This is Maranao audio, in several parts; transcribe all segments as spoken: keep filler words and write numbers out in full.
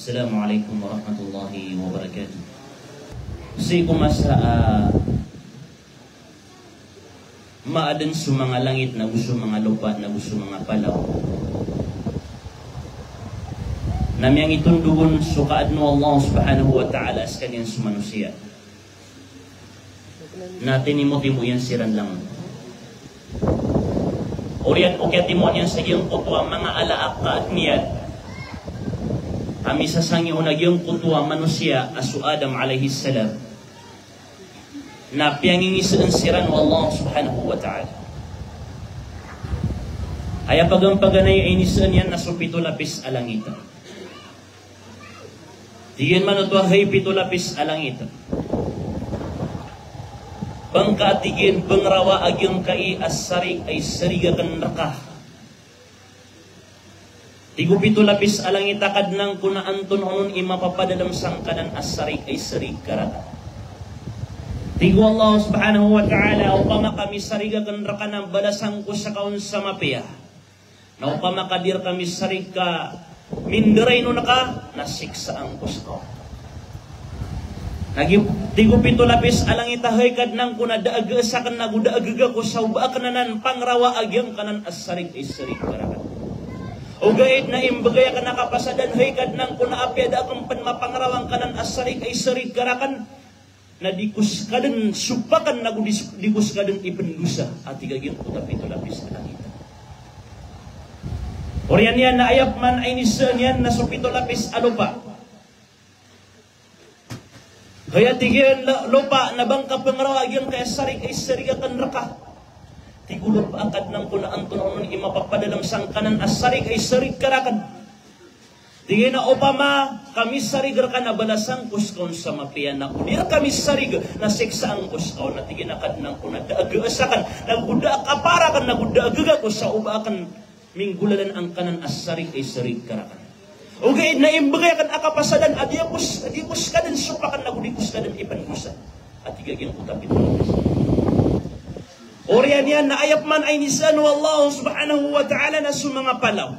Assalamu alaikum warahmatullahi wabarakatuh. Sii ko masa a maaden so manga langit nago so manga lopa nago so manga palaw na miyangitondogon so kaaden o Allah subhanahu wa ta'ala sekaniyan so manosiya. Na tinimotimo iyan siran langon. Oriyan o kiyatimoan iyan sa giyangkoto a manga ala a kaaden iyan a misasangi on a giyangkoto a manosiya a so Adam alayhis salam, na piyangingiseen siran o Allah subhanahu wa ta'ala. Aya pagampaganay a iniseen iyan na so pito lapis a langit. Tig iyan man oto a hay pito lapis a langit, ba ngka, tig iyan, pengerawa a giyangkai a sarig a isarig aken reka. Tig o pito lapis a langit a Kadnan ko na antonaa on i mapapadalem sangkanan a sarig a isarig ka reka. Tig o Allah subhanahu wa ta'ala, opama ka misarig aken reka na balasan ko seka on sa mapiya. Na opama ka di reka misarig ka minderay on ka, na siksaan ko seka on. Na gi-, tig o pito lapis a langit a hay Kadnan ko na da a gees aken nago da a gega ko sa o ba aken anan pangerawa a giyangkanan a sarig a isarig ka raken. Ogaid na imbegay aken a kapasadan hay Kadnan ko na apiya da aken pen mapangerawa angkanan a sarig a isarig ka raken, na di ko seka den sopaken nago di, di ko seka den ipendosa, a tig a giyangkoto a pito lapis a langit. Oriyan iyan na aya peman a iniseen iyan na so pito lapis a lopa. Hay, a tig iyan, lo-, lopa, na ba ngka pengerawa a giyangkai a sarig a isarig aken reka. Tig o lopa a Kadnan ko na antonaa on i mapapadalem sangkanan a sarig a isarig ka raken. Tig iyan a opama ka misarig reka na balasan ko seka on sa mapiya, na o di reka misarig na siksaan ko seka on. Na tig iyan a Kadnan ko na da a gees aken, nago da a kapara aken, nago da a gega ko sa o ba aken minggolalan angkanan a sarig a isarig ka raken. Ogaid na imbegay aken a kapasadan a di ko s-, di ko seka den sopaken nago di ko seka den ipendosa, a tig a giyangkoto a pito lapis. Oriyan iyan na aya peman a iniseen o Allah subhanahu wa ta'ala na so manga palaw.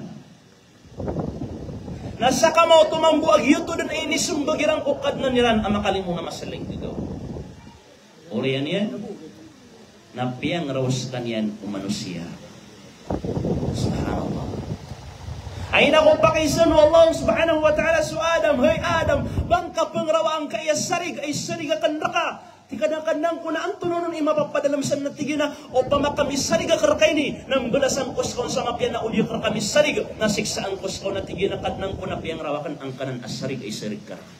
Na sakamaoto mambo a giyoto den a inisembag iran ko Kadnan iran a makalimo na masaling gagaw. Oriyan iyan na piyangeraw sekaniyan o manosiya. Subhanallah. Ay na ko pakaisan o Allah subhanahu wa ta'ala so Adam, hay Adam, ba ngka pengerawa angkai a sarig a isarig aken reka. Tig a Kadnan ko na antonaa on i mapapadalem san, na tig iyan a opama ka misarig aken reka ini na mbalasan ko seka on sa mapiya, na o di aken reka misarig na siksaan ko seka on. Na tig iyan a Kadnan ko na piyangerawa aken angkanan a sarig a isarig ka reka.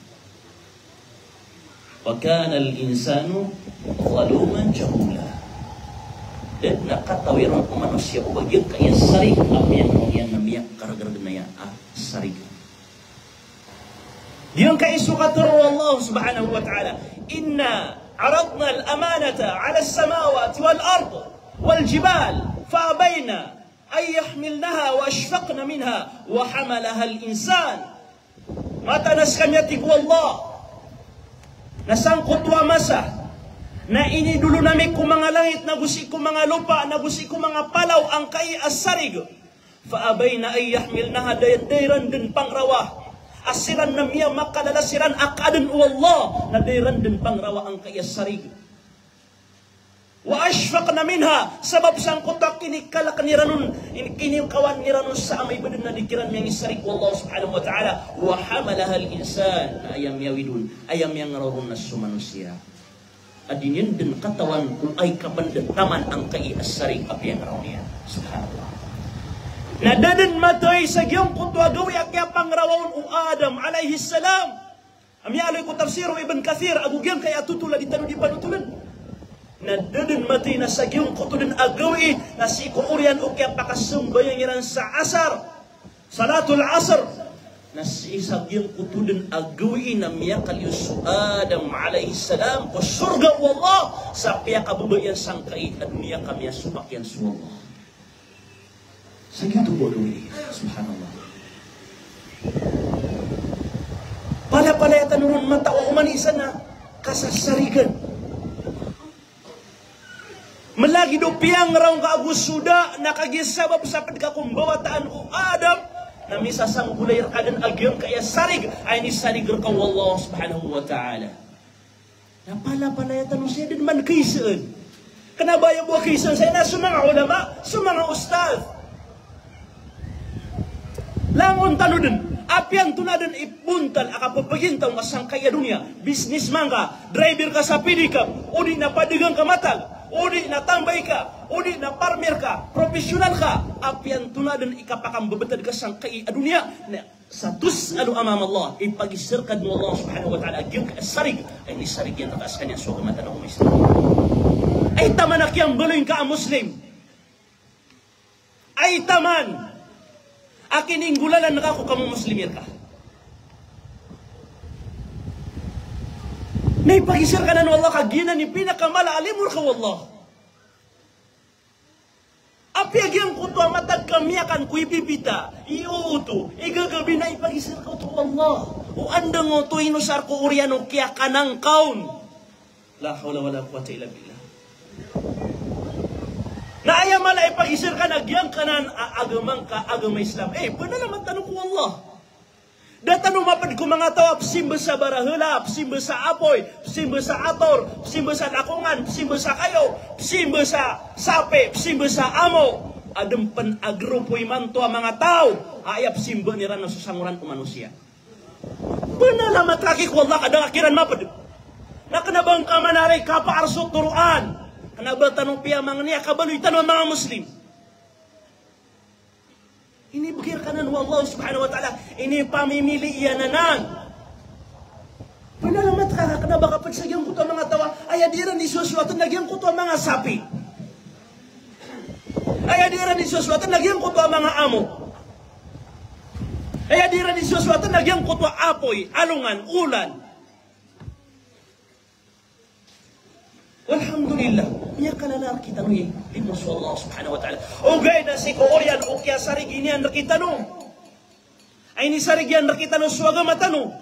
Wa kana al-insanu zaluman jahula. Da den a katawi ron o manosiya o ba giyangkai a sarig a piyangeraw iyan na miyakareg-reg na aya a sarig. Giyangkai so katharo o Allah subhanahu wa ta'ala, "Inna aradna al-amanata ala as-samawati wal ard wal jibal fa abayna an yahmilnaha wa ashfaqna minha wa hamalaha al-insan." Mataan a sekami, a tig o Allah, na sangkoto a masa na inidolon ami ko manga langit, nago sii ko manga lopa, nago sii ko manga palaw angkai a sarig. Fa abayna an yahmilnaha, da, da iran den pangerawa. A siran na miyamakalala siran a kaaden o Allah, na da iran den pangerawa angkai a sarig. Wa ashfaqna minha, sabap sangkoto a kinikalek iran on, in-, kinikawan iran on sa amay ba den na di kiran miyangisarig o Allah subhanahu wa ta'ala. Wa hamalaha al-insan, na aya miyawid on, aya miyangeraw ron na so manosiya a di niyan den katawan ko ay kapendetaman angkai a sarig a piyangeraw niyan. Subhanallah. Na da den mathay sa giyangkoto a gawii a kiyapangerawa on o Adam alayhis salam. A miyaaloy ko tafsir o Ibn Kathir, ago giyangkai a totol a di tano di panotolen. Na da den mathay na sa giyangkoto den a gawii, na sii ko oriyan o kiyapakasambayang iran sa asar, salatul asr, na sii sa giyangkoto den a gawii na miyakaliyo so Adam alayhis salam ko sorga o Allah sa piyakababa iyan sangkai a doniya ka miyasopak iyan so Allah. Sa giyoto bo a gawii, subhanallah. Palapalaya tano ron mataw a oman i isa na kasasarigan. Malagid o piyangeraw ngka ago so da, na kagiya sabap sa ped ka ko mbawataan o Adam, na Isasanggolay rka dn a giyangkaya sarig a inisarig rka o Allah subhanahu wa ta'ala. Na palapalaya tano saya dn man kaisaan. Kna ba aya bo a kaisaan saya na so manga ulama, so manga ustadh. Langon tano dn, apiya antonaa dn i bontal a kapphagintaw nga sangkai a doniya, businessman ka, driver ka sa pedicab, odi na padagang ka matag, odi na tambay ka, odi na farmer ka, professional ka, apiya antonaa dn i kapakambebetad ka sangkai a doniya, na satus'alu amama Allah, ipagiza rka dn o Allah subhanahu wa ta'ala a giyangkaya sarig a inisarig iyan rka skaniyan so agama tano a Islam. Ay taman a kiyambaloy ngka a Muslim. Ay taman a kininggolalan ka ko kamomoslimi rka. Na ipagiza rka nan o Allah ka giyanan i pinakamala a limo rka o Allah. Apiya giyangkoto a matag ka miyakan ko ibibita, iooto, igagabi na ipagiza rka oto o Allah. O andang oto inosar ko oriyan o kiyakanan ka on. La hawla wala quwwata illa billah. Na aya mala a ipagiza rka na giyangkanan a agama ngka, agama Islam. Eh, pnalamat tano ko Allah. Da tano mapd ko manga taw a pzimba sa barahela, pzimba sa apoy, pzimba sa ator, pzimba sa lakongan, pzimba sa kayo, pzimba sa sapi, pzimba sa amo. Adn pn a grupo imanto a manga taw a aya pzimbaan iran na so sangoran o manosiya. Pnalamat ka ki ko Allah ka da ka kiran mapd. Na kna ba ngka manari kapaar so toroan. Kna ba tano piyamangni a kabaloy tano a manga Muslim. Inibgay rka nan o Allah subhanahu wa ta'ala, inipamimili iyan anan. Pnalamat ka, kna ba kapd sa giyangkoto a manga taw a aya di iran isosoat na giyangkoto a manga sapi. Aya di iran isosoat na giyangkoto a manga amo. Aya di iran isosoat na giyangkoto a apoy, alongan, olan. Walhamdulillah, miyakalala rktano i limo so Allah subhanahu wa ta'ala. Ogaid na sii ko oriyan o kiyasarig iyan rktano. Ay inisarig iyan rktano so agama tano.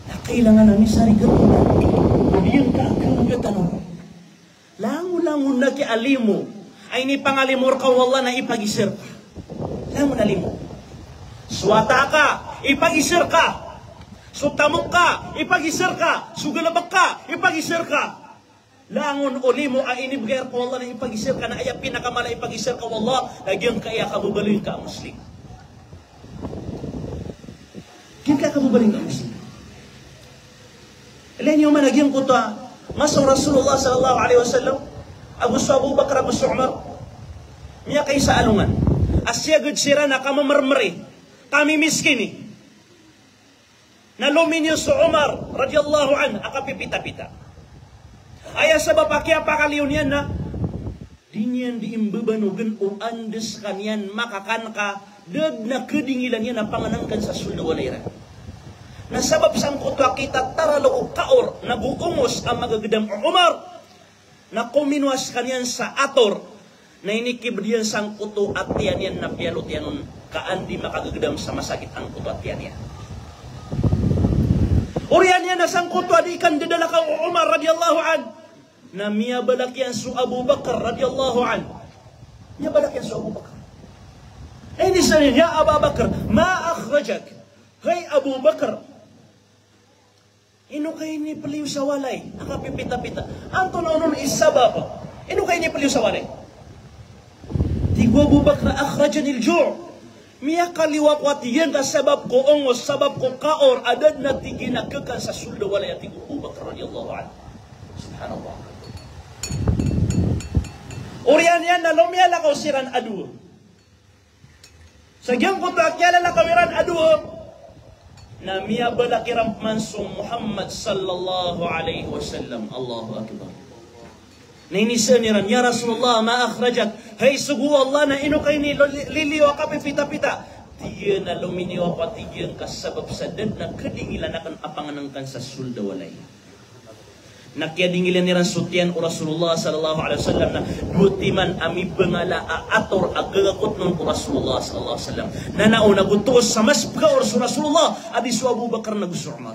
Na kailangan a misarig rktano. Odi giyangkaya a kangga tano. Langon, langon na ki a limo a inipangalimo rka o Allah na ipagiza rka. Langon a limo. So wata ka, ipagiza rka. So tamok ka, ipagiza rka. So galbk ka, ipagiza rka. Langon o limo a inibgay rka o Allah na ipagiza rka, na aya pinakamala a ipagiza rka o Allah na giyangkaya a kababaloy ngka a Muslim. Giyangkaya a kababaloy ngka a Muslim. Ilay niyo man a giyangkoto a masa o Rasulullah sallallahu alaihi wasallam, ago so Abu Bakar ago so Umar, miyakaisa a alongan a siyagad siran a kamamrmri, kamimiskini. Na lominiyo so Umar radiyallahu anhu a kapipitapita. Aya sabap a kiyapakaliyo niyan na di niyan dii mbabanogn o anda skaniyan makakan ka da dn a kadingilan iyan a pangnngkn sa sold a walay iran. Na sabap sangkoto a kitataralo o kaor nago ongos a magagdam o Umar, na kominowa skaniyan sa ator, na inikibd iyan sangkoto a tiyan iyan na piyalot iyan on ka an di makagagdam sa masakit angkoto a tiyan iyan. Oriyan iyan na sangkoto a di kandadalakaw o Umar radiyallahu anhu, na miyabalak iyan so Abu Bakar radiyallahu anhu. Miyabalak iyan so Abu Bakar. Na iniza niyan, "Ya Aba Bakar, ma akhrajak?" Hay Abu Bakar, ino ka inipliyo sa walay a kapipitapita? Antonaa onon i sabap? Ino ka inipliyo sa walay? Tig o Abu Bakar, "Akhrajanil ju'." Miyakaliyo ako a tig iyan ka sabap ko ongos, sabap ko kaor, a da dn a tig iyan a khakan sa sold a walay, a tig o Abu Bakar radiyallahu anhu. Subhanallah. Oriyan iyan na lomiyalakaw siran a dowa. Sa giyangkoto a kiyalalakaw iran a dowa, na miyabalak iran pman so Muhammad sallallahu alaihi wasallam. Allahu Akbar. Na iniza niran, "Ya Rasulullah, ma akhrajak?" Hay sogo o Allah, na ino ka inililiyo a kapipitapita? Tig iyan a lominiyo ako a tig iyan ka sabap sa da dn a kadingilan akn a pangnngkn sa sold a walay. Na kiyadingilan iran so tiyan o Rasulullah sallallahu alaihi wasallam na dowa timan a mibangala a ator a gagakotn on o Rasulullah sallallahu alaihi wasallam. Na naona go toos sa mas pkaor so Rasulullah a di so Abu Bakar nago so Umar.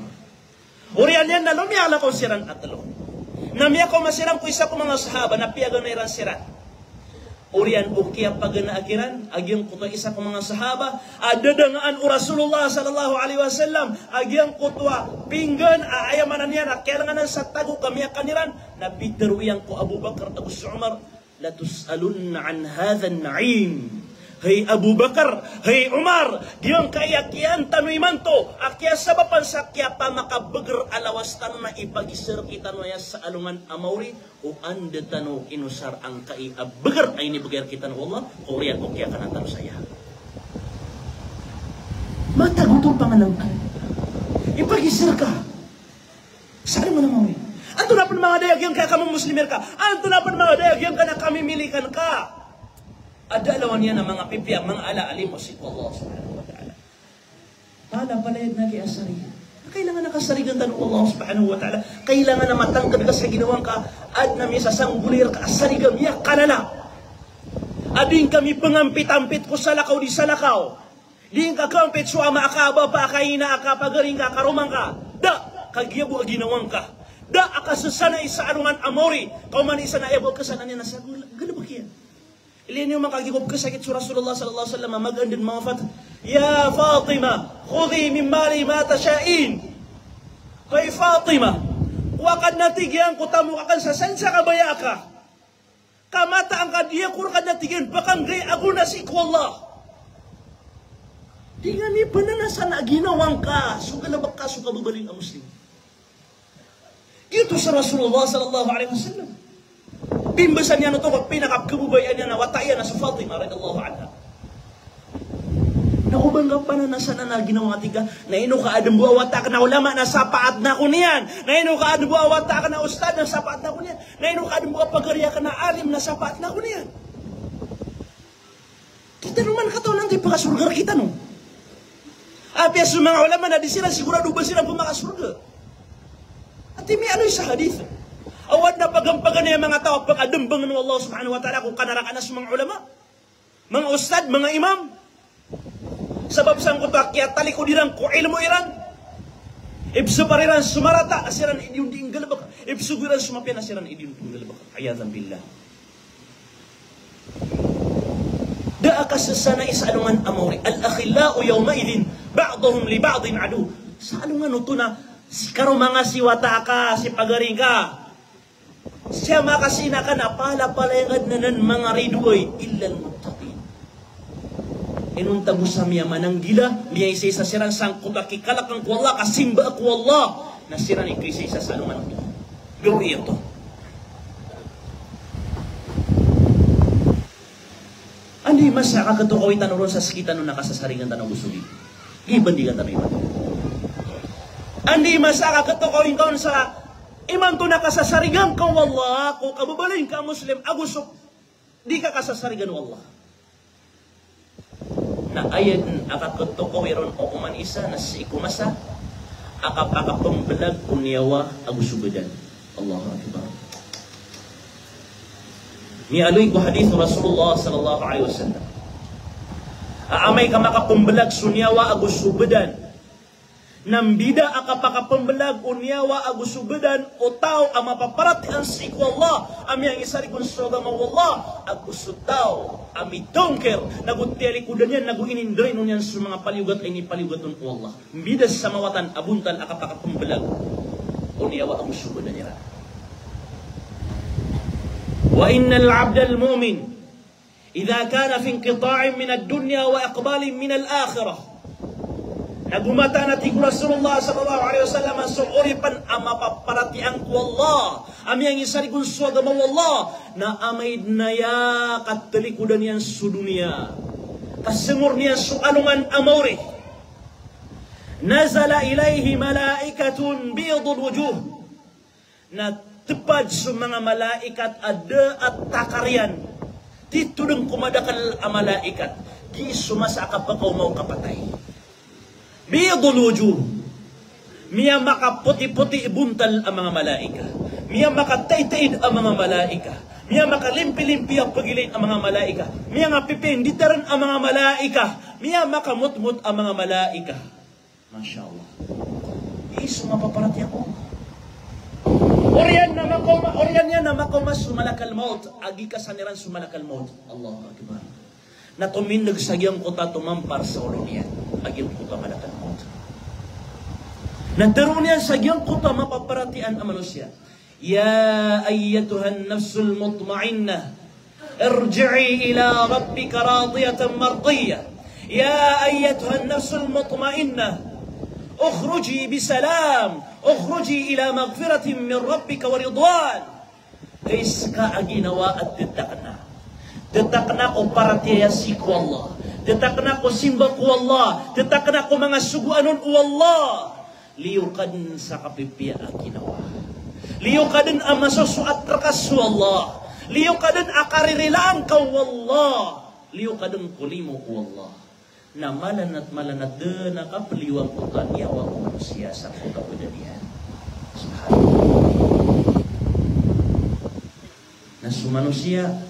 Oriyan iyan na lomiyalakaw siran a tlo. Na miyakaoma siran ko isa ko manga sahaba na piyaganay iran siran. Oriyan o kiyapaganaa kiran a giyangkoto a isa ko manga sahaba a dadangaan o Rasulullah sallallahu alaihi wasallam a giyangkoto a pinggan a, aya maana niyan a kiyalanganan sa tago ka miyakan iran, na pitharo iyan ko Abu Bakar ago so Umar, "Latus'alunna an hadhan na'im." Hay Abu Bakar, hay Umar, giyangkai a kiyaantaman tano imanto a kiyasabapan sa kiyapamakabagr a lawas tano na ipagiza rktano aya sa alongan a maori o anda tano inosar angkai a bagr a inibgay rktano o Allah, ka oriyan o kiyakana tano saya. Matago oto pangnngkn. Ipagiza rka sa alongan a maori. Antonaa pn manga daya giyangka a kamamuslim rka? Antonaa pn manga daya giyangka na kamimilikan ka? Anda a lawan iyan a manga pipiya, manga ala a limo sii ko Allah subhanahu wa ta'ala. Palapalaya dn a kiyasarigan. Kailangan a kasarigan tano o Allah subhanahu wa ta'ala. Kailangan a matangkd ka sa ginawa ngka. Adn a miyasasanggolay rka a sarigan, miyakalala. A di ngka mipngampit-ampit ko salakaw di salakaw. Di ngka kampit so ama ka, bapa ka, ina ka, pagari ngka, karoma ngka. Da, kagiya bo a ginawa ngka. Da a kasasanai sa alongan a maori. Ka oman i isa na aya bo a kasasanai niyan na sa gol-, galbk iyan. Ilay niyo makagiya ko pkhasakit so Rasulullah sallallahu alaihi wasallam a magaan dn mawafat. "Ya Fatima, khudhi min mali ma tasha'in." Hay Fatima, kowa ka dn, a tig iyan, ko tamok akn sa san sa kabaya aka. Ka mataan ka di ako rka, a tig iyan, pkhanggay ago na sii ko Allah. Di nga mipnanasan a ginawa ngka so galbk ka, so kababaloy a Muslim. Giyoto so Rasulullah sallallahu alaihi wasallam. Pimbasa niyan oto ko pinakapkhababayaan iyan a wata iyan a so Fatima radhiyallahu anha. Na o ba ngka pananasan a ginawa ngka, tig ka, na ino ka adn bo a wata akn a ulama na sapaat akn on iyan. Na ino ka adn bo a wata akn a ustad na sapaat akn on iyan. Na ino ka adn bo a pagari akn a alim na sapaat akn on iyan. Kitano man katawan antaa i pakasorga rkitano. Apiya so manga ulama na di siran sigurado o ba siran pmakasorga. Ati miyaaloy sa hadith. Aw adn a pagampaganay a manga taw a pakadmbangn o Allah subhanahu wa ta'ala ko kanaraka na so manga ulama, manga ustad, manga imam. Sabap sangkoto a kiyatalikod iran ko ilmo iran. Ipsapar iran so marata a siran i di on di nggalbk. Ipsogo iran so mapiya na siran i di on di nggalbk. A'iyadhan billah. Da a kasasanai sa alongan a maori. Al-akhillau yawma'idhin ba'duhum li ba'din adu. Sa alongan oto na si karoma ngka, si wata aka, si pagari ngka, si ama ka, si ina ka na palapalaya ngka dn anan manga ridoay, illal muttaqin. Inonta bo sa miyamananggila, miyaisa-isa siran sangkoto a kikalkn ko Allah, ka simba ko Allah, na siran i kaisa-isa sa alongan oto. Gawii oto. Anda i masa a kakhatokawi tano ron sa sktano na kasasarigan tano ago so di? Giya bandingan tano imanto. Anda i masa a kakhatokawi ngka on sa imanto na kasasarigan ka o Allah, ko kababaloy ngka a Muslim, ago so di ka kasasarigan o Allah? Na aya dn a kakhatokawi ron o oman isa na sii ko masa a kapakapmblag o niyawa ago so badan. Allahu Akbar. Miyaaloy ko hadith o Rasulullah sallallahu alaihi wasallam a amay ka makapmblag so niyawa ago so badan, na mbida a kapakapmblag o niyawa ago so badan o taw a mapaparatiyaya sii ko Allah, a miyangisarigon so agama o Allah, ago so taw a mitongkir, nago tiyalikodan iyan, nago inindray niyan so manga paliyogat a inipaliyogat on o Allah. Mbida sa mawatan a bontal a kapakapmblag o niyawa ago so badan iran. Wa innal abdal mu'min idha kana fi inqita'in minad dunya wa iqbalin minal akhirah. Nago mataan a tig o Rasulullah sallallahu alaihi wasallam a so oripn a mapaparatiyaya ko Allah, a miyangisarigon so agama o Allah, na amay dn aya katalikodan iyan so doniya, kasngor niyan so alongan a maori, nazala ilayhi malaikatun bidul wujuh. Na tpad so manga malaikat a da a takar iyan. Titho dn ko madakl a malaikat. Giya so masa a kapakaoma o kapatay. Bidul wujuh. Miyamakapotipoti i bontal a manga malaika. Miyamakataitaid a manga malaika. Miyamakalimpilimpia pagilay a manga malaika. Miyangapipinditarn a manga malaika. Miyamakamotmot a manga malaika. Masha Allah. Isa mapaparatiyaya ko. Oriyan na makaoma, oriyan iyan na makaoma so malakal maut, a gikasan iran so malakal maut. Allahu Akbar. Na tomindg sa giyangkoto a tomampar sa olo niyan a giyangkoto a malakal maut. Na tharoon iyan sa giyangkoto a mapaparatiyaya a manosiya, "Ya ayyatuhan nafsul mutmainnah, irji'i ila rabbiki radiyatan mardiyah. Ya ayyatuhan nafsul mutmainnah, ukhruji bisalam, ukhruji ila maghfiratin min rabbika wa ridwan." Hay ska a ginawa a dtakna. Dtakna ko paratiyaya sii ko Allah. Dtakna ko simba ko Allah. Dtakna ko manga sogoan on o Allah. Liyo ka dn sa kapipiya a ginawa. Liyo ka dn a masosoat rka so Allah. Liyo ka dn a karirilaan ka o Allah. Liyo ka dn ko limo o Allah. Na malanat, malanat dn a kapliyowan ko kaniyawa o manosiya sa ko kabda niyan. Subhanallah. Na so manosiya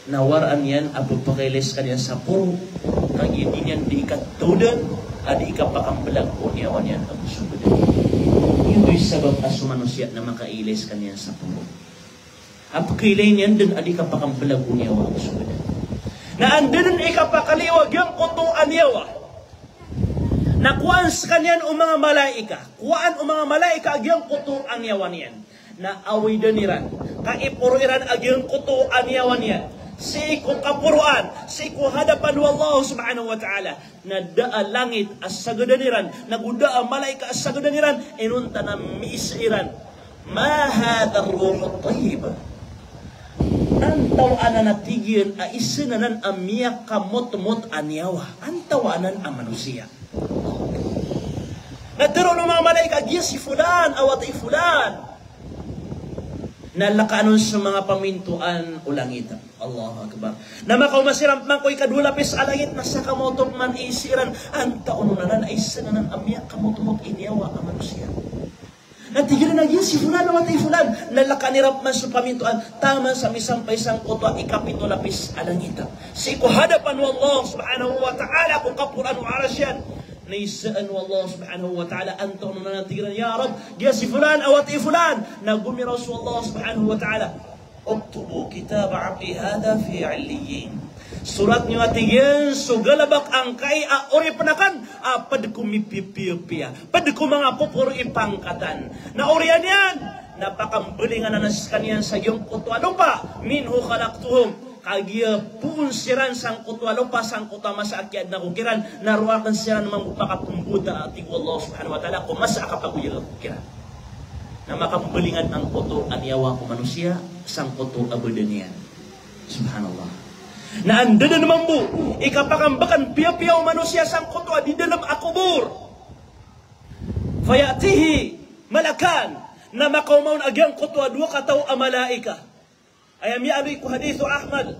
na waraan iyan a pphakailay skaniyan sa poro, kagiya di niyan di ikatawdan a di ikapakamblag o niyawa niyan ago so bda niyan. Giyoto i sabap a so manosiya na makailay skaniyan sa poro. A pkailay niyan dn a di kapakamblag o niyawa ago so bda. Na anda dn i kapakaliyo a giyangkoto a niyawa na kowaan skaniyan o manga malaika. Kowaan o manga malaika a giyangkoto a niyawa niyan. Na awidan iran, kaiporo iran a giyangkoto a niyawa niyan sii ko kaporoan, sii ko hadapan o Allah subhanahu wa ta'ala. Na da a langit a sagdan iran, nago da a malaika a sagdan iran, inonta na miisa iran, "Ma hadha ar-ruhu at-tayyib?" Antawaa anan a tig iyan a isa anan a miyakamotmot a niyawa? Antawaa anan a manosiya? Na tharoon o manga malaika, "Giya si fulan, a wata i fulan." Na lkaan on so manga pamintoan o langit. Allahu Akbar. Na makaoma siran man ko ikadowa lapis a langit, na saka maoto pman i isa iran, antawaa on anan a isa anan a miyakamotmot i niyawa a manosiya? Na tig iran a giya si fulan, a wata i fulan. Na lkaan iran pman so pamintoan taman sa misampay sangkoto a ikapito lapis a langit, sii ko hadapan o Allah subhanahu wa ta'ala, ko kaporoan o Arash iyan. Na isaan o Allah subhanahu wa ta'ala, antawaa on anan a tig iran, "Ya Rabb, giya si fulan, a wata i fulan." Na gomiraw so Allah subhanahu wa ta'ala, "Uktubu kitaba abdi hadha fi illiyyin." Sorat niyo, a tig iyan, so galbk angkai a oripn akn a pd ko mipipiyapiya, pd ko manga poporo i pangkatan. Na oriyan iyan na pakambalingan anan skaniyan sa giyangkoto a lopa, "Minhu khalaqtuhum." Kagiya poon siran sangkoto a lopa, sangkoto a masa a kiyaadna ko kiran, na roo akn siran mambo pakapmbota, a tig o Allah subhanahu wa ta'ala, ko masa a kapagoyag ko kiran. Na makambalingan angkoto a niyawa ko manosiya sangkoto a badan iyan. Subhanallah. Na anda dn mambo i kapakambkn piyapiya o manosiya sangkoto a di dalam a kobor. Faya'tihi malakan. Na makaoma on a giyangkoto a dowa kataw a malaika. Aya miyaaloy ko hadith o Ahmad.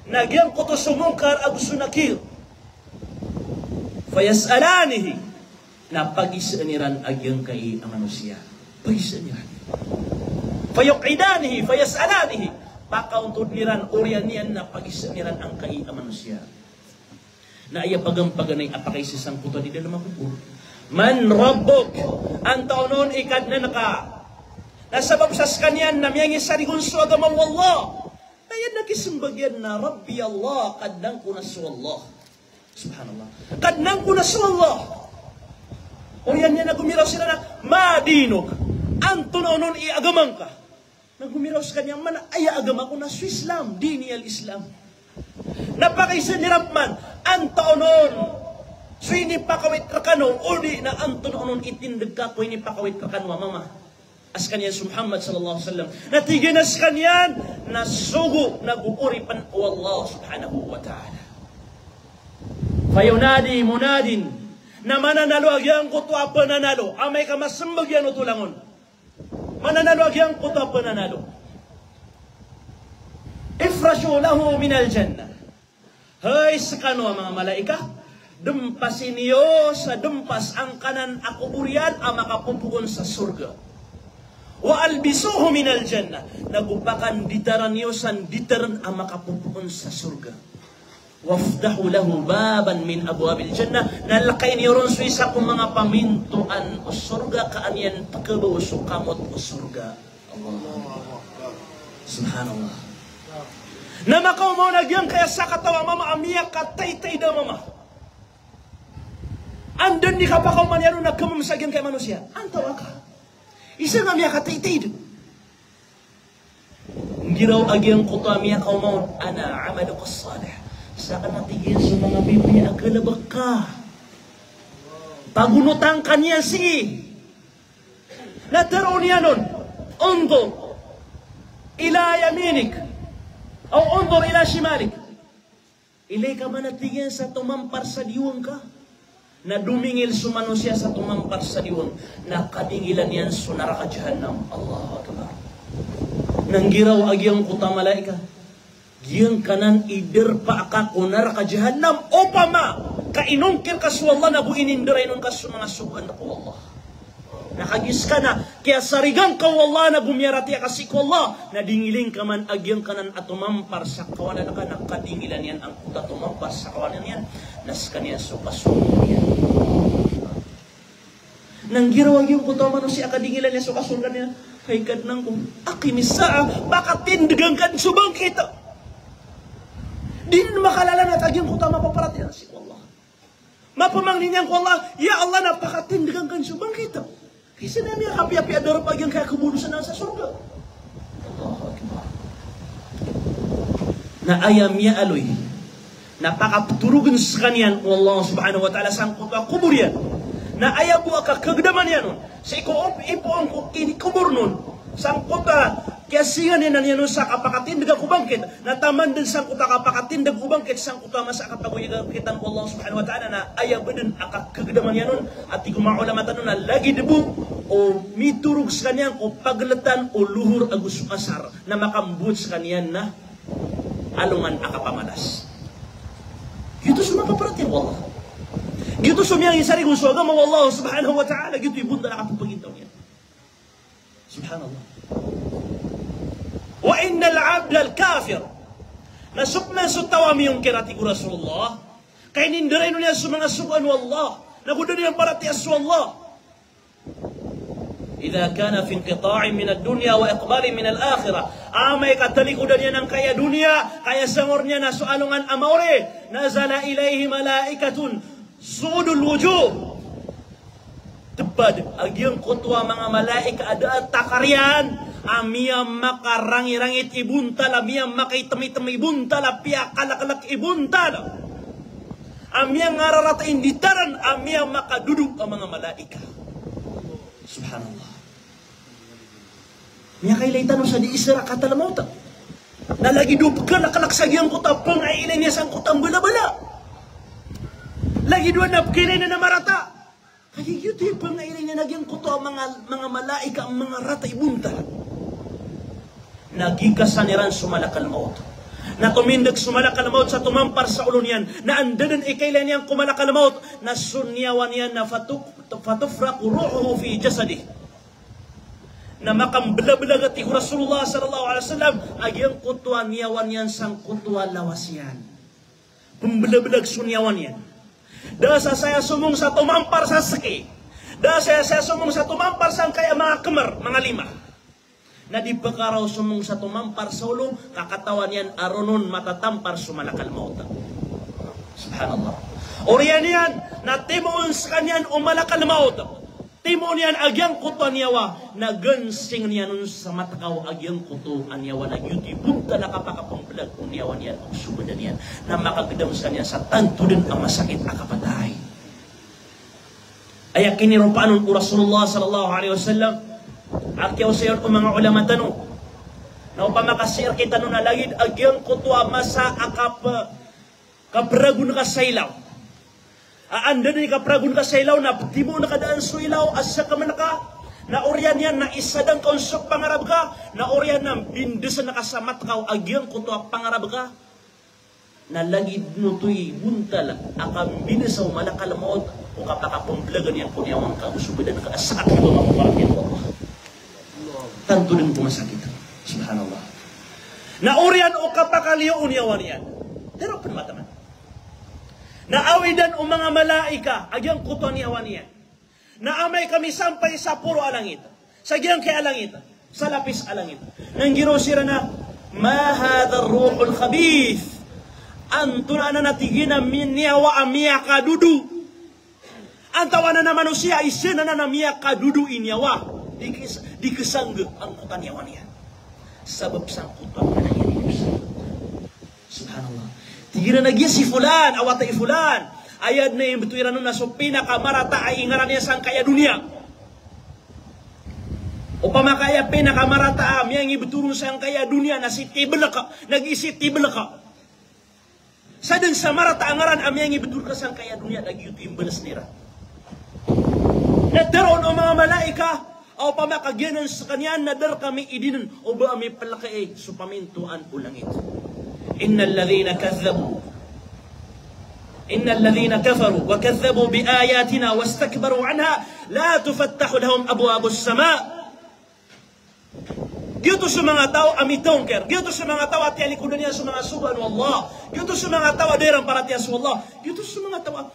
Na giyangkoto so Munkar ago so Nakir. Fayas'alanihi. Na pagisaan iran a giyangkai a manosiya. Pagisaan iran. Fayuq'idanihi, fayas'alanihi. Pakaontodn iran, oriyan iyan na pagisaan iran angkai a manosiya. Na aya pagampaganay a pakaisa sangkoto a di dalam a kobor. "Man rabbuk?" Antaa onon i Kadnan ka? Na sabap sa skaniyan na miyangisarigon so agama o Allah. Na aya dn a kismbag iyan na, "Rabbi Allah, Kadnan ko na so Allah." Subhanallah. "Kadnan ko na so Allah." Oriyan iyan na gomiraw siran a, "Ma dinuk?" Antonaa onon i agama ngka? Na gomiraw skaniyan man a aya agama ko na so Islam, dini al-Islam. Na pakaisa iran pman, antaa onon so inipakawit rkano, odi na antonaa onon i tindg ka ko inipakawit rkano a mama a skaniyan so Muhammad sallallahu alaihi wasallam. Na tig iyan a skaniyan na sogo nago oripn o Allah subhanahu wa ta'ala. Fayunadi munadin. Na mananalo a giyangkoto a pananalo, amay ka masmbag iyan oto langon. Mananalo a giyangkoto a pananalo. Ifrashu lahu minal jannah. Hay skano a manga malaika, dmpasi niyo sa dmpas angkanan a kobor iyan a makapopoon sa sorga. Wa albisuhu minal jannah. Nago pakanditarn iyo sa nditarn a makapopoon sa sorga. Waftahu lahu baban min abwabil jannah, na lakayi niyo ron so isa ko manga pamintoan o sorga ka an iyan pkhabaw so kamot o sorga. Allahu Akbar. Subhanallah. Na makaoma on a giyangkaya sakataw a mama a miyakataytayd a mama. Anda dn i kapakaoma niyan on na kmamsa giyangkaya manosiya? Antawaa ka? Isa nga miyakataytayd. Nggiraw a giyangkoto a miyakaoma on, ana amaluka salih. Sakn a tig iyan so manga pipiya a kalbk ka. Pagonotan ka niyan sii. Na tharoon iyan on, unzur ila yaminik, aw unzur ila shimalik. Ilay ka man a tig iyan sa tomampar sa diwang ka. Na domingil so manosiya sa tomampar sa diwang, na kadingilan iyan so naraka jahannam. Allahu Akbar. Na nggiraw a giyangkoto a malaika, giyangkanan i darpa ka ko naraka jahannam, opama ka inongkir ka so Allah na go inindarainon ka so manga sogoan ko Allah. Na kagiya ska na kiyasarigan ka o Allah na go miyaratiyaya ka sii ko Allah, na dingilin ka man a giyangkanan a tomampar sa kawanan ka, na kadingilan iyan angkoto a tomampar sa kawanan iyan, na skaniyan so kasorga niyan. Na nggiraw a giyangkoto a manosiya a kadingilan iyan so kasorga niyan, hay Kadnan ko, aqimis sa'ah, pakatindgan ka dn so bangkit. Di dn makalalanat a giyangkoto a mapaparatiyaya sii ko Allah. Mapamangni niyan ko Allah, ya Allah, na pakatindgan ka dn so bangkit. Isa na miyakapiyapiya a darpa a giyangkaya kabolosan sa sorga. Allahu Akbar. Na aya miyaaloy na pakaptorogn skaniyan o Allah subhanahu wa ta'ala sangkoto a kobor iyan. Na aya bo a kakagdaman iyan on sii ko op-, ipoon ko inikobor on, sangkoto a kiyasingan iyan on sa kapakatindg ko bangkit. Na taman dn sangkoto a kapakatindg o bangkit, sangkoto a masa a kapagoyakitan o Allah subhanahu wa ta'ala, na aya bo dn a kakagdaman iyan on, a tig o manga ulama tano na lagid bo o mitorog skaniyan ko pagltan o lohor ago so asar, na makambowat skaniyan na alongan a kapamalas. Giyoto so makaparatiyaya ko Allah. Giyoto so miyangisarig on so agama o Allah subhanahu wa ta'ala, giyoto i bontal a kapagintaw niyan. Subhanallah. Wa innal abdal kafir. Na so pman so taw a miyongkir, a tig o Rasulullah, ka inindarainon iyan so manga sogoan o Allah, na go da niyan paratiyaya so Allah. Idha kana fi inqita'in minad dunya wa iqbalin minal akhirah. Amay ka talikodan iyan angkaya doniya, ka aya sangor niyan na so alongan a maori, nazala ilayhi malaikatun sudul wujuh. Tepad a giyangkoto a manga malaika a da a takariyan, a miyamakarangirangit i bontal, a miyamakaitemmitem i bontal, a piyakalekelek i bontal, a miyangararata i nditaran, a miyamakadodo a manga malaika. Subhanallah. Miyakailay tano sa di isara katal mawt. Na lagid o pekalakalak sa giyangkoto a pengailay niyan sangkoto a mbalabala. Lagid o na pekailay niyan a marata. Kagiya giyoto i pengailay niyan a giyangkoto a manga, manga malaika a mangarata i bontal. Na gikasan iran so malakal mawt. Na tomindeg so malakal mawt sa tomampar sa olo niyan. Na anda den i kailay niyan ko malakal mawt, na so niyawa niyan na fatuk-, fatufraqu ruhuhu fi jasadihi. Na makambelabelag, a tig o Rasulullah sallallahu alaihi wasallam, a giyangkoto a niyawa niyan sangkoto a lawas iyan. Pembelabelag so niyawa niyan. Da sa saya somong sa tomampar sa seki. Da sa saya somong sa tomampar sangkaya manga kemer, manga lima. Na di pekaraw somong sa tomampar sa olo, ka katawan iyan a roo on matatampar so malakal mawt. Subhanallah. Oriyan iyan, na timoon sekaniyan o malakal mawt. Timoon iyan a giyangkoto a niyawa, na gensing iyan on sa matekaw a giyangkoto a niyawa, na giyoto i bontal a kapakapembelag o niyawa niyan ago so badan iyan. Na makagedam sekaniyan sa tanto den a masakit a kapatay. Aya kiniropaan on o Rasulullah sallallahu alaihi wasallam, a kiyaosay on o manga ulama tano. Na opama ka sii rektano na lagid a giyangkoto a masa a kap-, kapragon ka sa ilaw. A anda den i kapragon ka sa ilaw, na petimoon ka daan so ilaw a sekemen ka, na oriyan iyan na isadang ka on so pangarab ka, na oriyan na bindesen ka sa matekaw a giyangkoto a pangarab ka. Na lagid oto i bontal a kambinesa o malakal mawt o kapakapembelagan iyan ko niyawa ngka ago so badan ka a sakit a kapakapembelagan iyan ko Allah. Tanto den ko masakit. Subhanallah. Na oriyan o kapakaliyo o niyawa niyan. Tero pen mataman. Na awidan o manga malaika a giyangkoto a niyawa niyan. Na amay ka misampay sa poro a langit, sa giyangkai a langit, sa lapis a langit, na nggiraw siran a, "Ma hadha ar-ruhul khabith?" Antonaa anan a tig iyan a mi-, niyawa a miyakadodo? Antonaa anan a manosiya i siran anan a miyakadodo i niyawa? Di kes-, di kesangga angkoto a niyawa niyan. Sabap sangkoto a manga inidos. Subhanallah. Tig iran a giya si fulan, a wata i fulan, aya dn a inibto iran on na so pinakamarata a ingaran iyan sangkai a doniya. Opama ka aya pinakamarata a miyangiboto ron sangkai a doniya na si Tiblk, na giya si Tiblk. Sadn sa marata a ngaran a miyangiboto rka sangkai a doniya, na giyoto i mbalasn iran. Na tharoon o manga malaika a opama ka giyanan skaniyan na da rkami idinn o ba ami plkiya so pamintoan o langit. Innal ladhina kadhabu, innal ladhina kafaru wa kadhabu bi ayatina wastakbaru anha la tufattahu lahum abwabus sama. Giyoto so manga taw a mitongkir, giyoto so manga taw a tiyalikodan iyan so manga sogoan o Allah, giyoto so manga taw a da iran paratiyaya so Allah, giyoto so manga taw a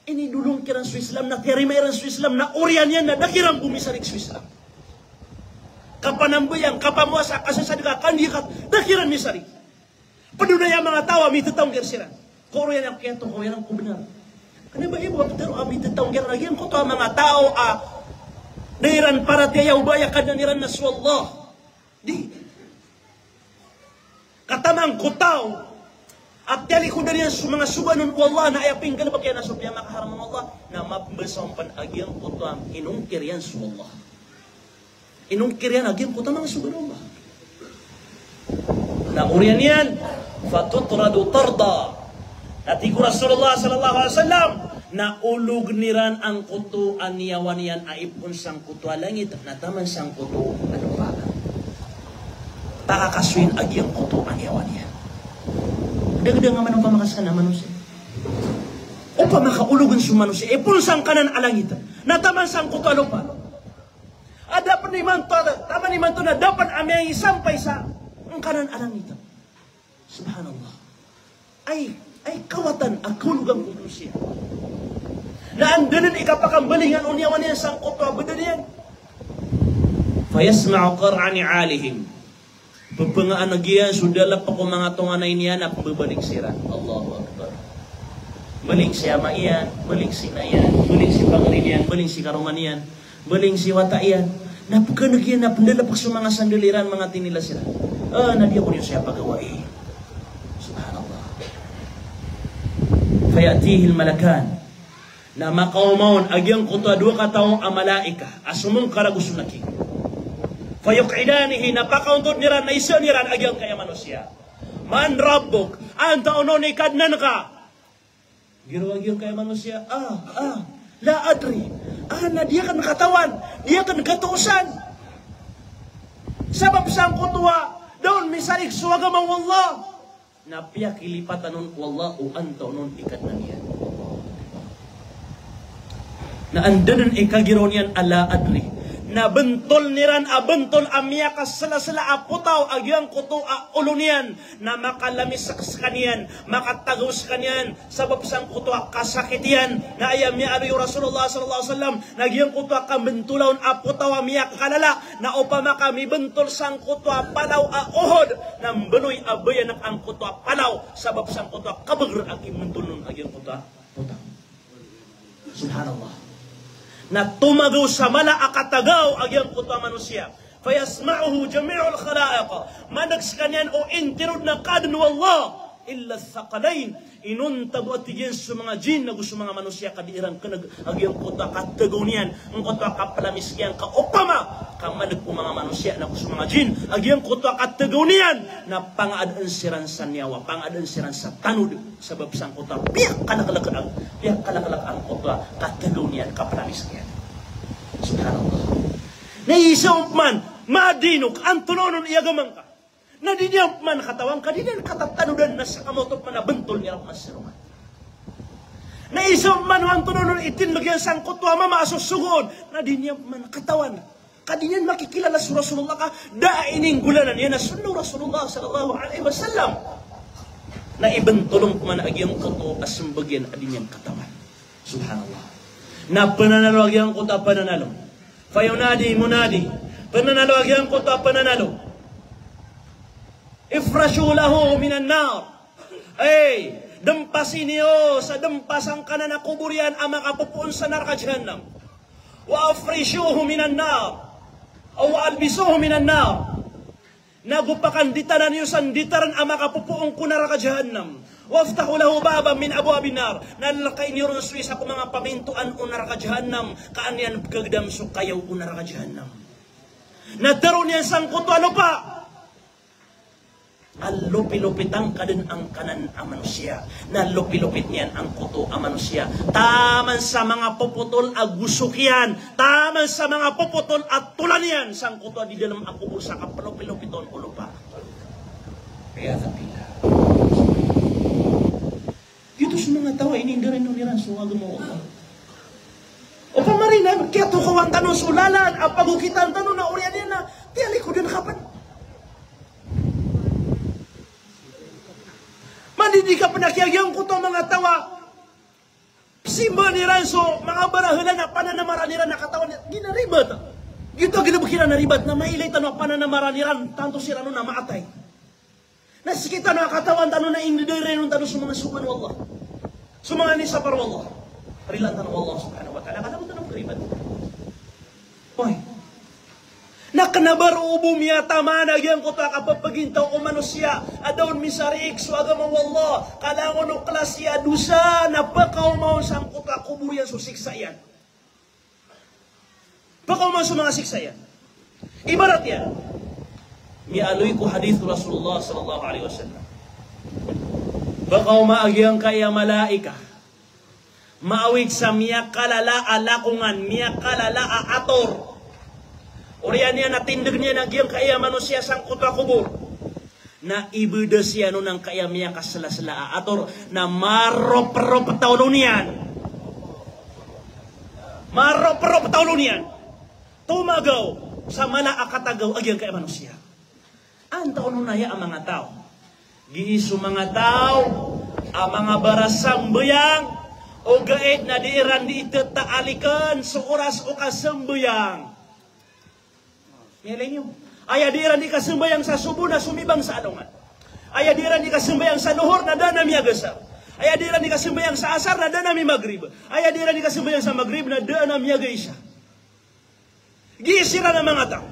inidolong kiran so Islam, na tiyarima iran so Islam, na oriyan iyan na da kiran bo misarig so Islam. Kapanambayang, kapamowasa, kasasadka, kandikat, da kiran misarig. Pd on aya manga taw a mithatongkir siran. Ko oriyan ako kiyato, ko oriyan ako bnar. Kna ba ibo a ptharo a mithatongkir a giyangkoto a manga taw a da iran paratiyaya o ba aya Kadnan iran na so Allah. Di. Ka taman ko taw a tiyalikodan iyan so manga sogoan o Allah na aya pinggalbk iyan na so piyamakaharam o Allah, na mapmbasa on pn a giyangkoto a inongkir iyan so Allah. Inongkir iyan a giyangkoto a manga sogoan o Allah. Na oriyan iyan, fatutradu tarda. Na tig o Rasulullah sallallahu alaihi wasallam, na ologn iran angkoto a niyawa niyan a ipoon sangkoto a langit, na taman sangkoto a lopa. Pakakasoyin a giyangkoto a niyawa niyan. Dagdag a man opama ka skaniyan a manosiya. Opama ka ologn so manosiya, ipoon sangkanan a langit, na taman sangkoto a lopa. A da pn imanto, taman imanto na da pn a miyangisampay sa angkanan a langit. Subhanallah. Ay, ay kawatan a kaologan ko manosiya. Na anda dn i kapakambalingan o niyawa niyan sangkoto a badan iyan. Fayasma'u qar'a ni'alihim. Pphangaanak iyan so dalapk o manga tonganay niyan a pmbabaling siran. Allahu Akbar. Baling si ama iyan, baling si ina iyan, baling si pangni niyan, baling si karoma niyan, baling si wata iyan. Na pkhan'g iyan a pndalapk so manga sandal iran, manga tinilas iran. Ah, na di ako niyo saya pagawai. Subhanallah. Faya'tihil malakan. Na makaoma on a giyangkoto a dowa kataw a malaika a so Munkar ago so Nakir. Fayuq'idanihi, na pakaontod iran, na isaan iran a giyangkaya manosiya. Man rabbuk? Antaa onon i Kadnan ka? Giraw a giyangkaya manosiya, ah, ah, la adri. Ah, na di akn katawan, di akn katoosan. Sabap sangkoto a da on misarig so agama o Allah. Na piyakilipatan on o Allah o antaa onon i Kadnan iyan. Na anda dn i kagiraw niyan a la adri. Na bntoln iran a bntol a miyakaslasla a potaw a giyangkoto a olo niyan, na makalamisik skaniyan, makatagaw skaniyan, sabap sangkoto a kasakit iyan. Na aya miyaaloy o Rasulullah sallallahu alaihi wasallam, na giyangkoto a kambntola on a potaw a miyakalala, na opama ka mibntol sangkoto a palaw a Uhud, na mbaloy a bayanak angkoto a palaw, sabap sangkoto a kabagr a kimbntol on a giyangkoto a potaw. Subhanallah. Na tomagaw sa mala a katagaw a giyangkoto a manosiya. Fayasma'uhu jami'ul khalaiq. Man'g skaniyan o intiro dn a kaadn o Allah. Illa thaqalain. Inonta bo a tig iyan so manga jinn ago so manga manosiya ka di iran kn'g a giyangkoto a katagaw niyan, angkoto a kaplamis iyan, ka opama ka man'g o manga manosiya na ago so manga jinn a giyangkoto a katagaw niyan, na pangaadn siran sa niyawa, pangaadn siran sa tanod, sabap sangkoto a piyakalaklk a, piyakalaklk angkoto a katagaw niyan, kaplamis iyan. Subhanallah. Na isa on pman, madinuk, antonaa onon i agama ngka? Na di niyan pman katawan ka di niyan katatanodan na sakamaoto pman a bntol iyan pman sa rongan. Na isa on pman o antonaa onon i tindg iyan sangkoto a mama a sosogoon, na di niyan pman katawan ka di niyan makikilala so Rasulullah ka da a ininggolalan iyan a sunnah o Rasulullah sallallahu alaihi wasallam. Na ibntolong pman a giyangkoto a smbag iyan a di niyan katawan. Subhanallah. Na pnanalo a giyangkoto a pnanalo. Fayunadi munadi. Pnanalo a giyangkoto a pnanalo. Ifrashu lahu minan nar. Ay, dmpasi niyo sa dmpa sangkanan a kobor iyan a makapopoon sa naraka jahannam. Wa afrishuhu minan nar. Aw albisuhu minan nar. Na go pakanditanan iyo sa nditaran a makapopoon ko naraka jahannam. Waftahu lahu baban min abwabin nar. Na lkai niyo ron so isa ko manga pamintoan o naraka jahannam, ka an iyan pkhagdam so kayaw o naraka jahannam. Na tharoon iyan sangkoto a lopa a lopilopit angka dn angkanan a manosiya. Na lopilopit niyan angkoto a manosiya taman sa manga popotol a gosok iyan, taman sa manga popotol a tolan iyan sangkoto a di dalm a kobor sa kaplopilopit on o lopa. Iyadhu billah. Giyoto so manga taw a inindarainon iran so agama o Allah. Opama rin na kiyatokawan tano so lalan a pagokitan tano na oriyan iyan na tiyalikodan ka pn. Mandidi ka pn a kiyagiyangkoto a manga taw a pzimbaan iran so manga barahalan a pananamaran iran a katawan iyan, giya na ribat. Giyoto a galbk iran a ribat na mailay tano a pananamaran iran, tanto siran on na maatay. Na sktano a katawan tano na indarainon tano so manga sogoan o Allah, so manga nisapar o Allah. Rilaan tano o Allah subhanahu wa ta'ala, ka da bo tano pkharibat. Oy. Na kna ba roo bo miyataman a giyangkoto a kapphagintaw o manosiya a da on misariig so agama o Allah, ka langon o klasi a dosa na pkaoma on sangkoto a kobor iyan so siksa iyan. Pkaoma so manga siksa iyan. Ibarat iyan, miyaaloy ko hadith o Rasulullah sallallahu alaihi wasallam. Pkaoma a giyangkaya malaika maawid sa miyakalala a lakongan, miyakalala a ator. Oriyan iyan a tindg niyan a giyangkaya manosiya sangkoto a kobor. Na ibdas iyan on angkaya miyakaslasla a ator, na maroprop taw olo niyan. Maroprop taw olo niyan. Tomagaw sa mala a katagaw a giyangkaya manosiya. Antaa on aya a manga taw? Gii so manga taw a manga barasambayang, ogaid na di iran di tataalikan so oras o kasambayang. Miyailay niyo. Aya di iran di kasambayang sa sobo na somibang sa alongan. Aya di iran di kasambayang sa lohor na da a miyagasar. Aya di iran di kasambayang sa asar na da a mimagrib. Aya di iran di kasambayang sa magrib na da a miyaga-isha. Gii siran a manga taw.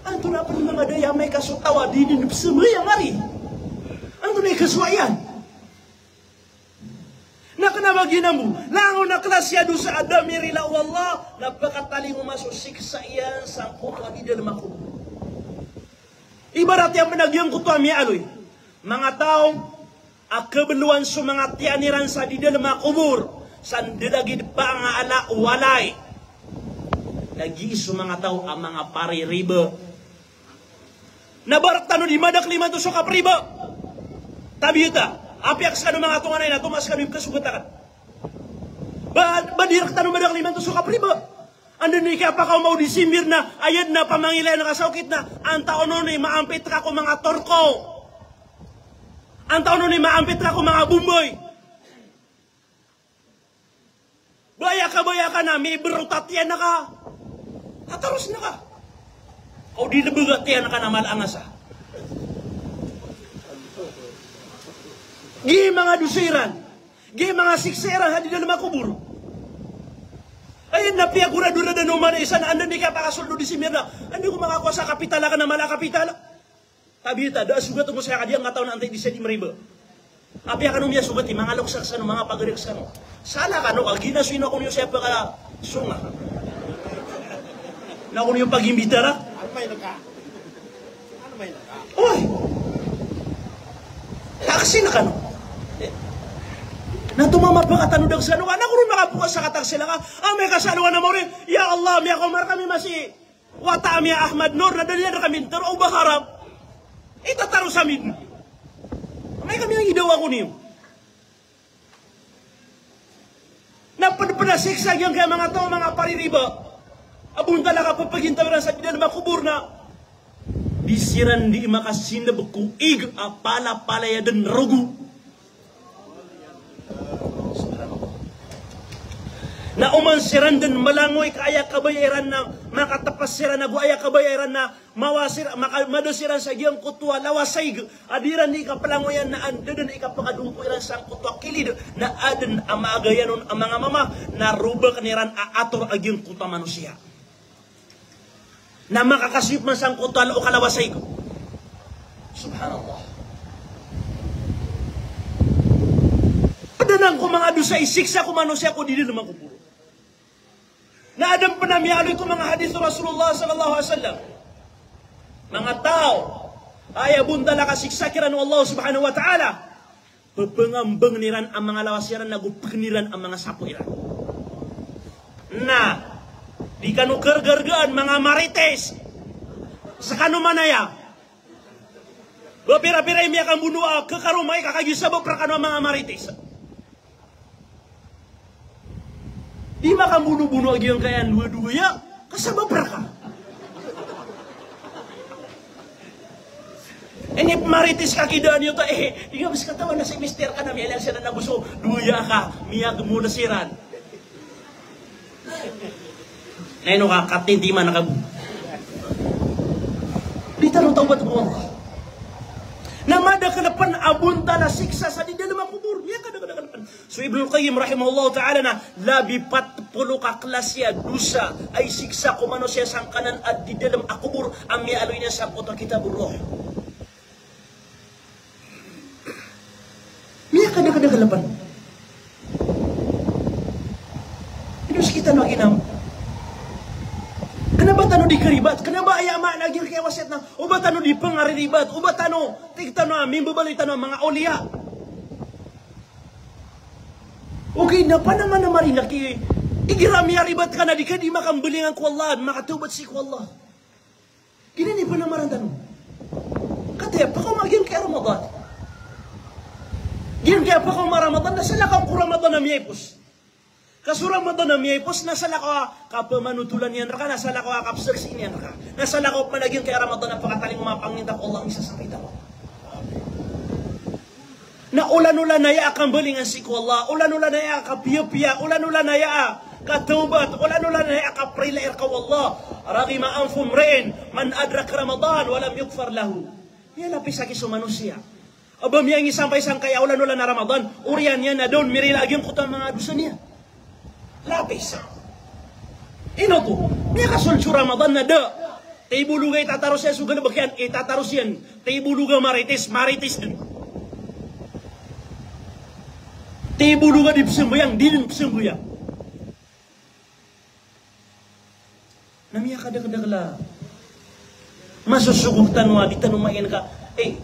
Antonaa pn manga daya amay ka so taw a di dn psambayang ari? Antonaa i kasowa iyan? Na kna ba giyanan bo, langon a klasi a dosa a da mirila o Allah, na pkatalingoma so siksa iyan sangkoto a di dalm a kobor. Ibarat iyan pn a giyangkoto a miyaaloy, manga taw a khablowan so manga tiyan iran sa di dalm a kobor sa ndadagid pangaala o walay. Na gii so manga taw a manga paririba. Na ba rktano di madakl imanto so kapriba? Tabiya ta, apiya skano manga tonganay na tomas kano i kasogat akn. Ba, ba di rktano madakl imanto so kapriba? Anda dn i kiyapakaoma o December na aya dn a pamangilayan ka sa okit na antaa on i maampit ka ko manga Torko? Antaa on i maampit ka ko manga Bombay? Baya ka, baya ka na mibrot a tiyan ka. Tataros na ka. Ka o di lbg a tiyan ka na mala a ngasa. Gii manga dosa iran. Gii manga siksa iran sa di dalm a kobor. Ay, na piyagoradorada o manga isa na anda dn i kiyapakasold o December na anda ko makakowa sa kapital akn na mala a kapital. Tabiya ta, da a sogat ko saya ka di angkataw na antaa i di saya di mriba. Apiya kano miyasogat i manga loks skano, manga pagari skano. Sala kano ka, gina so ino ko niyo saya pkasonga. Na ko niyo pagimbitara. Oy. Taksi na kano. Na tomama pkatano da skano ka, na ko ron makapokas sa kataksi na ka. Amay ka sa alongan a maori, ya Allah, miyakaoma rkami masi wata ami a Ahmad Nur na da niyan rkami tharoa o ba haram. Itataros ami dn. Amay ka miyangidawa ko niyo. Na pd, pd a siksa giyangkaya manga taw a manga paririba. A bontal a kappagintaw iran sa di dalm a kobor na Di siran di makasindeb ko ig a palapalaya den rogo. Na oman siran den malangoy ka aya kabaya iran na makatapas siran ago aya kabaya iran na mawasir, maka, mada siran sa giyangkoto a lawas a ig a di iran di kapalangoyan na anda den ikapakadongko iran sangkoto a kilid na aden a maagayan on a manga mama na robaken iran a ator a giyangkoto a manosiya. Na makakasip man sangkoto a lo o kalawas a ig. Subhanallah. Ped anan ko manga dosa i siksa ko manosiya ko di dalem a kobor. Na aden pen a miyaaloy ko manga hadith o Rasulullah sallallahu alaihi wasallam. Manga taw a aya bontal a kasiksa kiran o Allah subhanahu wa ta'ala. Pepengambeng iran a manga lawas iran, ago peken iran a manga sapo iran. Na di kano kergergaan manga marites. Sekano manaya. Ba pira-pira i miyakambono a kekaroma i ka kagiya sabap rekano a manga marites. Di makambonobono a giyangkaya a dowa-dowa ya, ka sabap reka. Ini marites ka kidaan iyo ta, eh, di nga bes katawan na si mister ka na miyailay siran na goso, dowa ya ka, miyagmo na siran. Na ino ka, katintiman ka bo. Di tano tawbat ko Allah. Na madakel pen a bontal a siksa sa di dalem a kobor. Miyakadakel-dakel pen. So Ibnul Qayyim rahimahullahu ta'ala na labi pat polo ka klasi a dosa a isiksa ko manosiya sangkanan a di dalem a kobor a miyaaloy niyan sangkoto a Kitabur Ruh. Miyakadakel-dakel pen. Ino sekitano a ginam. Kena ba tano di keribat, kena ba aya maana a giyangkaya wasiyat na, o ba tano di pengariribat, o ba tano, tig tano a mimbebaloy tano a manga awliya. Ogaid na panamanamar iyan ki, igira miyaribat ka na di ka di makambelingan ko Allah, makatawbat sii ko Allah. Giyanan i panamaran tano. Kataya pakaoma giyangkaya Ramadan. Giyangkaya pakaoma Ramadan, na salakaw ko Ramadan a miyaipos. Ka so Ramadan a miyaipos, na salakaw a kapemanotolan iyan reka, na salakaw a kapesaksian iyan reka. Na salakaw pen a giyangkaya Ramadan a pakatalingoma a pangninta ko Allah, misasakit ako. Na olan-olan aya a kambalingan sii ko Allah, olan-olan aya a kapiyapiya, olan-olan aya a katawbat, olan-olan aya a kaprila reka o Allah. Raghima anfu mri'in man adraka Ramadan wa lam yughfar lahu. Miyalapis aki so manosiya a ba miyangisampay sangkaya olan-olan a Ramadan, oriyan iyan na da on mirila a giyangkoto a manga dosa niyan. Lapis. Ino oto? Miyakasold so Ramadan na da. Tibologa i tataros iyan so galebek iyan, i tataros iyan. Tibologa marites, marites den. Tibologa di pesambayang, di den pesambayang. Na miyakadakel-dakel a masosogok tano a di tano main ka, eh,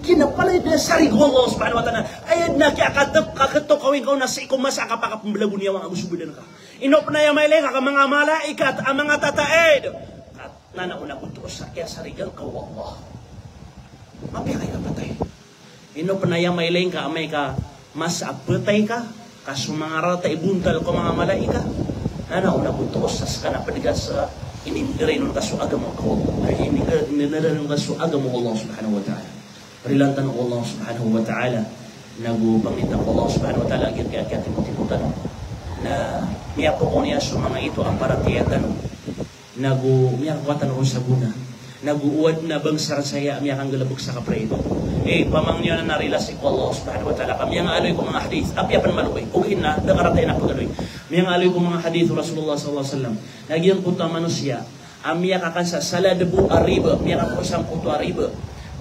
kina palaya di sarig o Allah subhanahu wa ta'ala. Aya den a kiyakatek, kaketokawi ngka on na sii ko masa a kapakapembelago niyan a manga gosobedan ka. Ino pen aya mailay ngka ka manga malaikat a manga tataid. Ka, na, na, ona boto sa kiyasarigan ka o Allah. Mapiya ka i kapatay. Ino pen aya mailay ngka amay ka masa a petay ka, ka so manga rarata i bontal ko manga malaikat. Na, na, ona boto sa sekana ped ka sa ininderay on ka so agama ko Allah. Ay, ini, ininderay on ka so agama o Allah subhanahu wa ta'ala. Rilaan tano o Allah subhanahu wa ta'ala. Nago pangninta ko Allah subhanahu wa ta'ala, agir kaya kaya timo-timo tano. Na, miyapoon iyan so manga ito a paratiyaya tano. Nago miyakakowa tano ron sa gona. Nago o aden a bangsa saya a miyakanggalebek sa kaprito. Eh, pamangnin iyan na rila sii ko Allah subhanahu wa ta'ala. Ka miyangaaloy ko manga hadith. Apiya pen malobay. Ogaid na, da karata iyan a pagaloy. Miyangaaloy ko manga hadith o Rasulullah sallallahu alaihi wasallam. Na giyangkoto a manosiya a miyakakan sa saladebo a riba, miyakakan sangkoto a riba.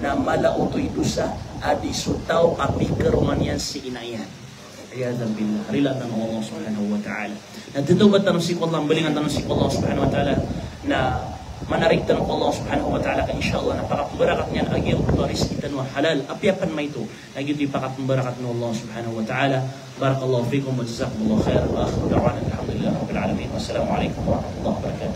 Na mala oto i dosa a di so taw a pikaroma niyan si ina iyan. Iyadhan billah. Rilaan tano o Allah subhanahu wa ta'ala. Na tatawbat tano sii ko Allah, mbalingan tano sii ko Allah subhanahu wa ta'ala. Na manarig tano ko Allah subhanahu wa ta'ala ka insha Allah na pakapembarakat niyan a giyangkoto a rizki tano a halal. Apiya pen maito. Na giyoto i pakapembarakat o Allah subhanahu wa ta'ala. Barakallahu fikum wa jazakumullahu khairan. Wa akhiru da'wana alhamdulillahi rabbil alamin. Wassalamu alaikum warahmatullahi wabarakatuh.